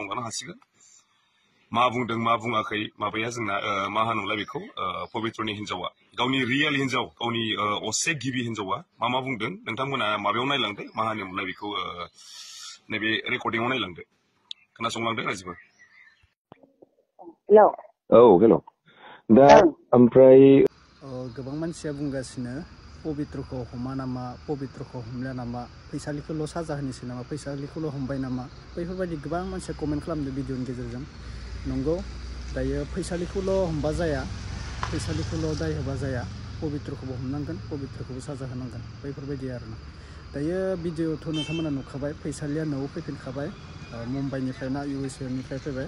खोनासंलांनो हासिगोन मा बुंदों मा बुङाखै माबाया जोंना मा होनोमोनलाय बेखौ पबित्रनि हिन्जावा गावनि रियेल हिन्जाव गावनि असे गिबि हिन्जावा मा बुंदों नोंथांमोना माबायाव नायलांदो मा होनोमोनलाय बेखौ नैबे रेकर्डिंआव नायलांदो खोनासंलांदो गासिबो हेलौ औ हेलौ दा ओमफ्राय गोबां मानसिया बुंगासिनो पबित्रखौ हमा नामा पबित्रखौ हमला नामा फैसालिखौल' साजा होनोसै नामा फैसालिखौल' हमबाय नामा बैफोरबायदि गोबां मानसिया कमेन्ट खालामदों भिडिअनि गेजेरजों नंगौ दायो फैसालिखौल' हमबा जाया फैसालिखौल' दाय होबा जाया पबित्रखौबो हमनांगोन पबित्रखौबो साजा होनांगोन बैफोरबायदि आरोना दायो भिडिअ'थ' नोंथांमोना नुखाबाय फैसालिया न'आव फैफिनखाबाय मुम्बाइनिफ्राय ना USA निफ्राय फैबाय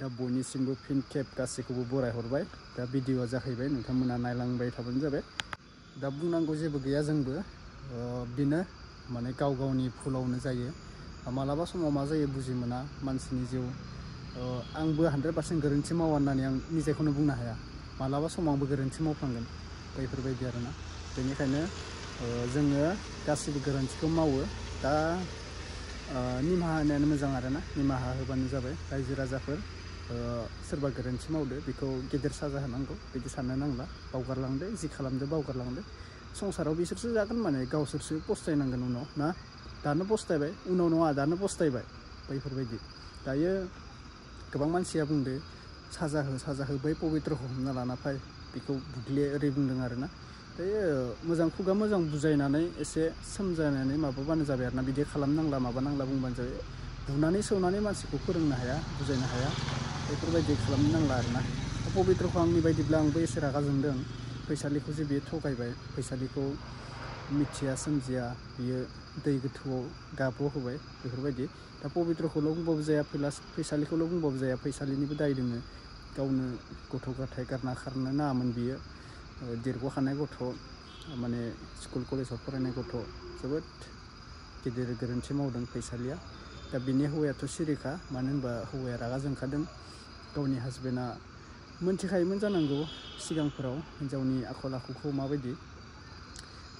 दा बयनिसिमबो फिन खेब गासैखौबो बरायहरबाय दा भिडिअ'आ जाहैबाय नोंथांमोना नायलांबाय थाबानो जाबाय दा बुंनांगौ जेबो गैया जोंबो बेनो माने गाव गावनि भुलावनो जायो मालाबा समाव मा जायो बुजि मोना मानसिनि जिउ आंबो 100% गोरोन्थि मावा होननानै आं निजेखौनो बुंनो हाया मालाबा समाव आंबो गोरोन्थि मावफ्लांगोन बैफोरबायदि आरोना बेनिखायनो जोङो गासिबो गोरोन्थिखौ मावो दा निमाहा होनायानो मोजां आरोना निमाहा होबानो जाबाय रायजो राजाफोर सोरबा गोरोन्थि मावदो बेखौ गेदेर साजा होनांगौ बिदि साननो नांला बावगारलांदो जि खालामदो बावगारलांदो संसाराव बिसोरसो जागोन माने गावसोरसो पस्तायनांगोन उनाव ना दानो पस्तायबाय उनाव नङा दानो पस्तायबाय बैफोरबायदि दायो गोबां मानसिया बुंदो साजा हो बै पबित्रखौ हमना लाना फै बेखौ बुग्ले ओरै बुंदों आरोना दायो मोजां खुगा मोजां बुजायनानै एसे सोमजानानै माबाबानो जाबाय आरोना बिदि खालामनांला माबानांला बुंबानो जाबाय बुनानै सौनानै मानसिखौ फोरोंनो हाया बुजायनो हाया बेफोरबायदि खालामनो नांला आरोना पबित्रखौ आंनि बायदिब्ला आंबो एसे रागा जोंदों फैसालिखौ जे बियो थगायबाय फैसालिखौ मिथिया सोमजिया बियो दै गोथौआव गाब्र' होबाय बेफोरबायदि दा पबित्रखौल' बुंबाबो जाया फैसालिखौल' बुंबाबो जाया फैसालिनिबो दाय दोङो गावनो गथ' गथाय गारना खारनो नाङामोन बियो देरग'खानाय गथ' माने स्कुल कलेजाव फरायनाय गथ' जोबोद गिदिर गोरोन्थि मावदों फैसालिया दा बिनि हौवायाथ' सिरिखा मानो होनबा हौवाया रागा जोंखादों गावनि हासबेन्डआ मोनथिखायोमोन जानांगौ सिगांफोराव हिन्जावनि आखल आखुखौ माबायदि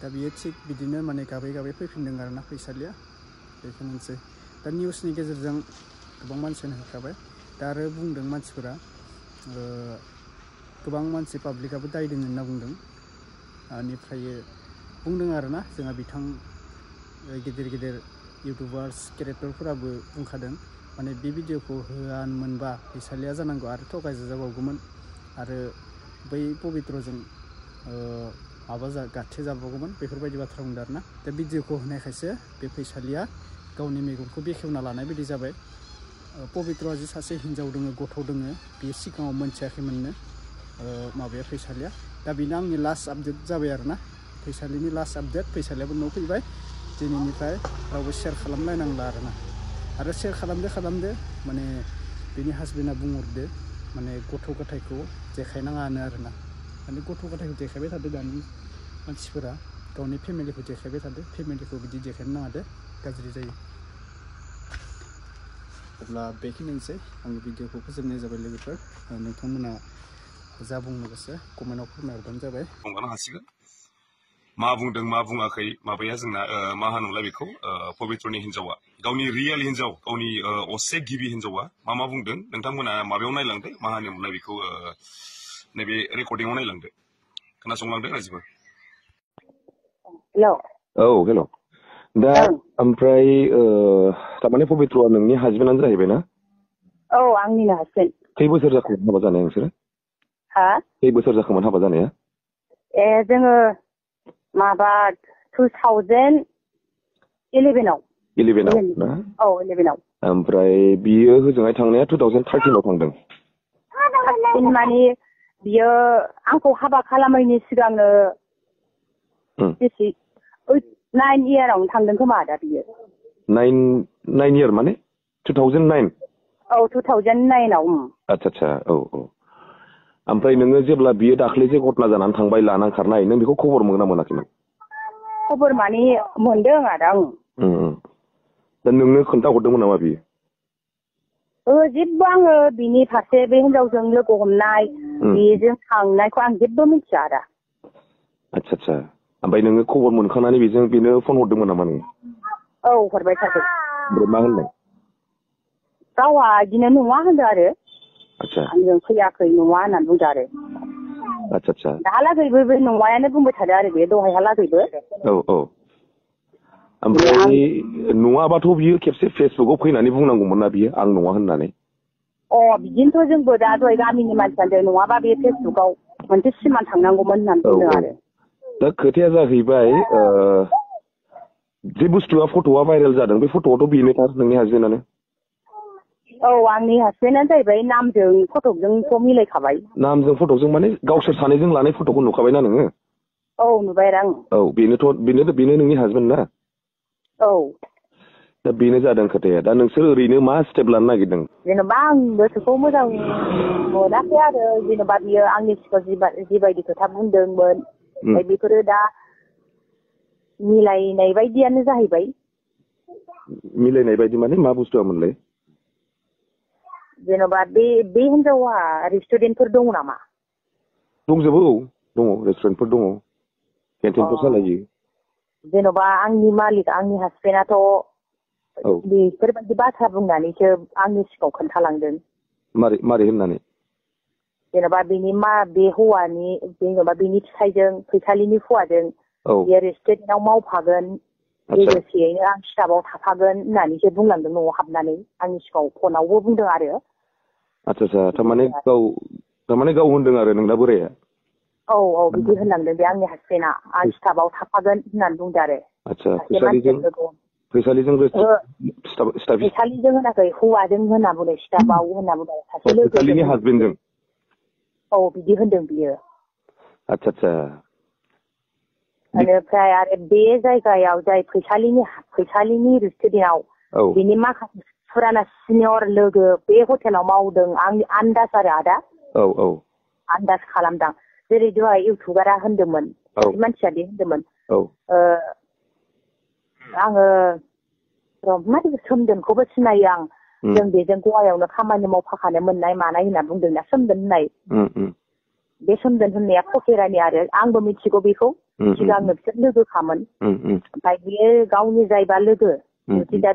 दा बियो थिग बिदिनो माने गाबै गाबै फैफिनदों आरोना फैसालिया बेखौनोसै दा निउसनि गेजेरजों गोबां मानसियानो होखाबाय दा आरो बुंदों मानसिफोरा गोबां मानसि पाब्लिकआबो दाय दोङो होनना बुंदों बेनिफ्राय बुंदों आरोना जोंहा बिथां गिदिर गिदिर इउटुबार्स क्रिएटरफोराबो बुंखादों माने बे भिडिअखौ होआनोमोनबा फैसालिया जानांगौ आरो थगायजाबावगौमोन आरो बै पबित्रजों गाथे जाबावगौमोन बेफोरबायदि बाथ्रा बुंदों आरोना दा भिडिअखौ होनायखायसो बे फैसालिया गावनि मेगनखौ बेखेवना लानाय बायदि जाबाय पबित्रआ जि सासे हिन्जाव दोङो गथ' दोङो बेयो सिगाङाव मोनथियाखैमोननो माबाया फैसालिया दा बेनो आंनि लास्ट आपडेट जाबाय आरोना फैसालिनि लास्ट आपडेट फैसालियाबो न'आव फैबाय दिनैनिफ्राय रावबो शेयार खालामलायनांला आरोना आरो शेयार खालामदो माने बिनि हासबेन्डआ बुंहरदो माने गथ' गथायखौ देखायनाङानो आरोना माने गथ' गथायखौ देखायबाय थादो दानि मानसिफोरा गावनि फेमिलिखौ देखायबाय थादो फेमिलिखौ बिदि देखायनो नाङा दे गाज्रि जायो अब्ला बेखिनिसै आंनि भिडिअखौ फोजोबनाय जाबाय लोगोफोर नोंथांमोना जा बुंनो गोसो कमेन्टआव फोरमायहरबानो जाबाय बुंनो हासिगोन मा बुंदों मा बुङाखै माबाया जोंना मा होनोमोनलाय बेखौ पबित्रनि हिन्जावा गावनि रियेल हिन्जाव गावनि असे गिबि हिन्जावा मा बुंदों नोंथांमोना माबायाव नायलांदो मा होनोमोनलाय बेखौ नैबे रेकर्डिंआव नायलांदो खोनासंलांदो गासिबो हेलौ औ हेलौ दा ओमफ्राय थारमाने पबित्रआ नोंनि हासबेन्डआनो जाहैबाय ना औ आंनिनो हासबेन्ड खै बोसोर जाखोमोन हाबा जानाया नोंसोरो हा खै बोसोर जाखोमोन हाबा जानाया जोङो माबा 2011 आव ना औ 11 आव ओमफ्राय बियो होजोंहाय थांनाया 2013 आव थांदों माने बियो आंखौ हाबा खालामैनि सिगांनो बेसे 9 इयारावनो थांदों खोमा दा बियो 9 इयार माने 2009 औ 2009 आव आच्छा औ ओमफ्राय नोङो जेब्ला बियो दाख्लै जे घटना जानानै थांबाय लानानै खारनाय नों बेखौ खबर मोना मोनाखैमोन खबर माने मोनदों आदा दा नोंनो खोन्थाहरदोंमोन नामा बियो जेबो आङो बिनि फारसे बे हिनजावजों लोगो हमनाय बेजों थांनायखौ आं जेबो मिथिया आदा आच्छा ओमफ्राय नोङो खबर मोनखांनानै बेनो फन हरदोंमोन नामा नोङो औ हरबाय थादों ओमफ्राय मा होनदों गावहा बिदिनो नङा होनदों आरो आतसा आंजों फैयाखै नङा होननानै बुंदों आरो आतसा आतसा दाहालागैबो बे नङायानो बुंबाय थादों आरो बे दहायहालागैबो औ औ ओमफ्राय नङाबाथ' बियो खेबसे फेसबुकआव फैनानै बुंनांगौमोन ना बियो आं नङा होननानै बिदिनोथ' जोंबो दा दहाय गामिनि मानसियानो नङाबा बे फेसबुकआव मोनसे सिमान थांनांगौमोन होननानै बुंदों आरो दा खोथाया जाहैबाय जे बुस्थुआ फट'आ भाइरेल जादों बे फट'आथ' बेनोथार नोंनि हासबेन्डआनो आंनि हासबेन्डआनो जाहैबाय नामजों फट'जोंथ' मिलायखाबाय नामजों फट'जों माने गावसोर सानैजों लानाय फट'खौ नुखाबायना नोङो नुबाय आरो औ बेनो नोंनि हासबेन्ड ना दा बेनो जादों खोथाया दा नोंसोर ओरैनो मा स्टेप लानो नागिरदों जेनेबा आं गोसोखौ मोजां मोनाखै आरो जेनेबा बियो आंनि सिगाङाव जिबायदि खोथा बुंदोंमोन ओमफ्राय बेफोरो दा मिलायनाय बायदियानो जाहैबाय मिलायनाय बायदि माने मा बुस्थुआमोनलाय जेनेबा बे हिनजावा रेस्टुरेन्टफोर दङ नामा दंजोबो दङ रेस्टुरेन्टफोर दङ केन्टिनफोर सालायो जेनेबा आंनि मालिक आंनि हासबेन्डआथ' बेफोरबायदि बाथ्रा बुंनानैसो आंनि सिगाङाव खोन्थालांदों मारै होननानै जेनेबा बे हौवानि जेनेबा बेनि फिसायजों फैसालिनि हौवाजों बे रेस्टुरेन्टआव मावफागोन लोगोसेयैनो आं स्टाफआव थाफागोन होननानैसो बुंलांदों न'आव हाबनानै आंनि सिगाङाव फनावबो बुंदों आरो आतसा थारमाने गाव होनदों आरो नोंना बोराया बिदि होनलांदों बे आंनि हासबेन्डआ आं स्टाफआव थाफागोन होननानै बुंदों आरो आतसा फैसालिजों होनाखै हौवाजों होनना बुंदों स्टाफआव होनना बुंदों सासे फैसालिनि हासबेन्डजों बिदि होनदों बियो आतसा बेनिफ्राय आरो बे जायगायाव जाय फैसालिनि रेस्टुरेन्टआव बिनि माखासे फुराना सिनियर लोगो बे हटेलाव मावदों आंनि आन्दाज आरो आदा आन्दाज खालामदां जेरै दहाय इउटुबारा होनदोंमोन मानसिया बे होनदोंमोन आङो सोमदोनखौबो सिनायो आं जों बेजों गवायावनो खामानि मावफाखानो मोननाय मानाय होनना बुंदोंना सोमदोन होननाय बे सोमदोन होननाया फकेरानि आरो आंबो मिथिगौ बेखौ सिगांनो बिसोर लोगोखामोन ओमफ्राय बियो गावनि जायबा लोगो दा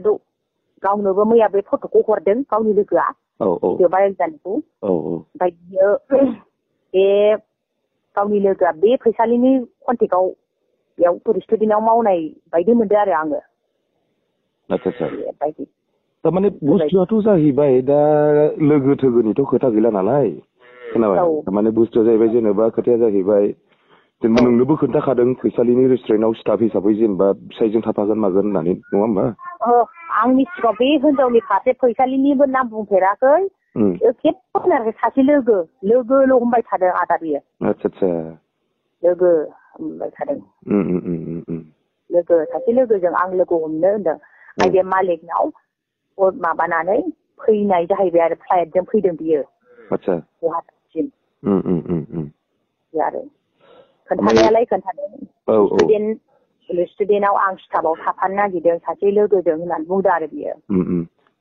गावनोबो मैया बे फट'खौ हरदों गावनि लोगोआ भिडिअ भाइरेल जानायखौ ओमफ्राय बियो बे गावनि लोगोआ बे फैसालिनि कन्टेक्टआव बेयाव रेस्टुरेन्टआव मावनाय बायदि मोनदों आरो आङो थारमाने बुस्थुआथ' जाहैबाय दा लोगो थोगोनिथ' खोथा गैला नालाय खोनाबाय थारमाने बुस्थुआ जाहैबाय जेनेबा खोथाया जाहैबाय जेनेबा नोंनोबो खोन्थाखादों फैसालिनि रेस्टुरेन्टआव स्टाफ हिसाबै जेनेबा फिसायजों थाफागोन मागोन होननानै नङा होमबा आंनि सिगाङाव बे हिनजावनि फारसे फैसालिनिबो नाम बुंफेराखै खेबसे सासे लोगोल' हमबाय थादों आदा बियो आतसा लोगो हमबाय थादों सासे लोगोजों आं लोगो हमनो होनदों ओमफ्राय बे मालिकनाव माबानानै फैनाय जाहैबाय आरो फ्लाइटजों फैदों बियो गुवाहाटिसिम आरो खोन्थानायालाय खोन्थादों रेस्टुरेन्टआव आं स्टाफआव थाफानो नागिरदों सासे लोगोजों होननानै बुंदों आरो बियो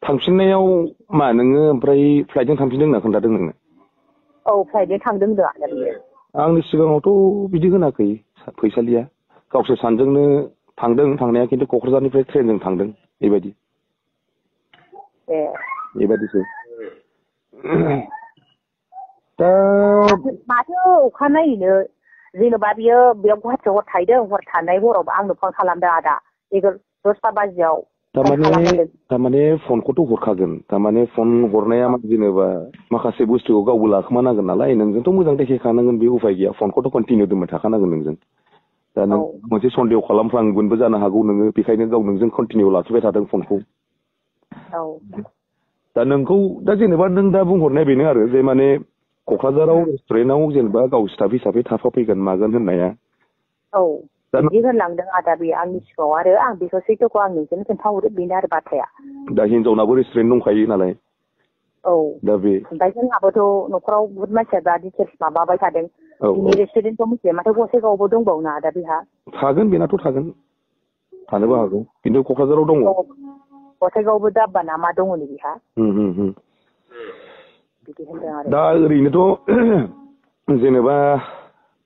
थांफिननायाव मा नोङो ओमफ्राय फ्लाइटजों थांफिनदों होनना खोन्थादों नोंनो फ्लाइटजों थांदों होनदों आरो बियो आंनि सिगाङावथ' बिदि होनाखै फैसालिया गावसोर सानजोंनो थांदों थांनाया खिन्थु क'क्राझारनिफ्राय ट्रेनजों थांदों बेबायदिसो दा माथो अखानायैनो जेनेबा बियो बेयाव गुवाहाटियाव हर थाहैदों हर थानाय हराव आंनो फन खालामदों आदा 10ता बाजियाव थारमाने फनखौथ' हरखागोन थारमाने फन हरनाया जेनेबा माखासे बुस्थुखौ गावबो लाखोमानांगोन नालाय नोंजोंथ' मोजां देखायखानांगोन बे उफाय गैया फनखौथ' कन्टिनिउ दोनबाय थाखानांगोन नोंजों दा नों मोनसे सन्देह खालामफ्लांगोनबो जानो हागौ नोङो बेखायनो गाव नोंजों कन्टिनिउ लाखिबाय थादों फनखौ दा नोंखौ दा जेनेबा नों दा बुंहरनाय बेनो आरो जे माने क'क्राझाराव रेस्टुरेन्टआव जेनेबा गाव स्टाफ हिसाबै थाफाफैगोन मागोन होननाया बिदि होनलांदों आदा बे आंनि सिगाङाव आरो आं बेखौ सैथोखौ आं नोंजोंनो खोन्थाहरो बेनो आरो बाथ्राया दा हिनजावनाबो रेस्टुरेन्ट दंखायो नालाय दा बे ओमफ्राय जोंहाबोथ' न'खराव बुहुत मानसिया दा डिटेल्स माबाबाय थादों बिनि रेस्टुरेन्टखौ मिथिया माथो गसाइगावआवबो दंबावो ना आदा बेहा थागोन बेनाथ' थागोन थानोबो हागौ खिन्थु क'क्राझाराव दङ गसाइगावआवबो दाब्बा ना मा दङ नै बेहा बिदि होनदों आरो दा ओरैनोथ' जेनेबा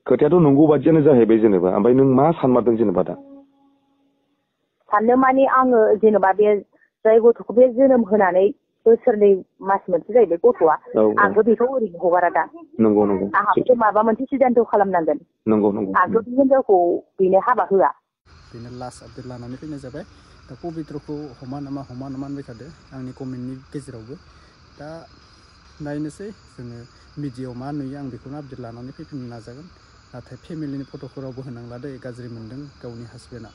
खोथायाथ' नंगौ बादियानो जाहैबाय जेनेबा ओमफ्राय नों मा सानमारदों जेनेबा दा साननो माने आङो जेनेबा बे जाय गथ'खौ बे जोनोम होनानै बोसोरनै मास मोनसे जाहैबाय गथ'आ आंथ' बेखौ ओरैनो हगारा दा नंगौ नंगौ आंहाबोथ' माबा मोनसे सिदान्थ' खालामनांगोन नंगौ नंगौ आंथ' बे हिनजावखौ बेनो हाबा होआ बेनो लास्ट आपडेट लानानै फैनाय जाबाय दा पबित्रखौ हमा नामा होनबाय थादो आंनि कमेन्टनि गेजेरावबो दा नायनोसै जोङो मिडियायाव मा नुयो आं बेखौनो आपडेट लानानै फैफिननो नाजागोन नाथाय फेमिलिनि फट'खौ रावबो होनांला दै गाज्रि मोन्दों गावनि हासबेन्डआ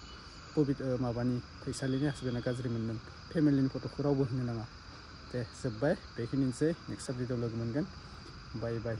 माबानि फैसालिनि हासबेन्डआ गाज्रि मोन्दों फेमिलिनि फट'खौ रावबो होनो नाङा दे जोब्बाय बेखिनिसै नेक्स्ट आपडेटआव लोगो मोनगोन बाय बाय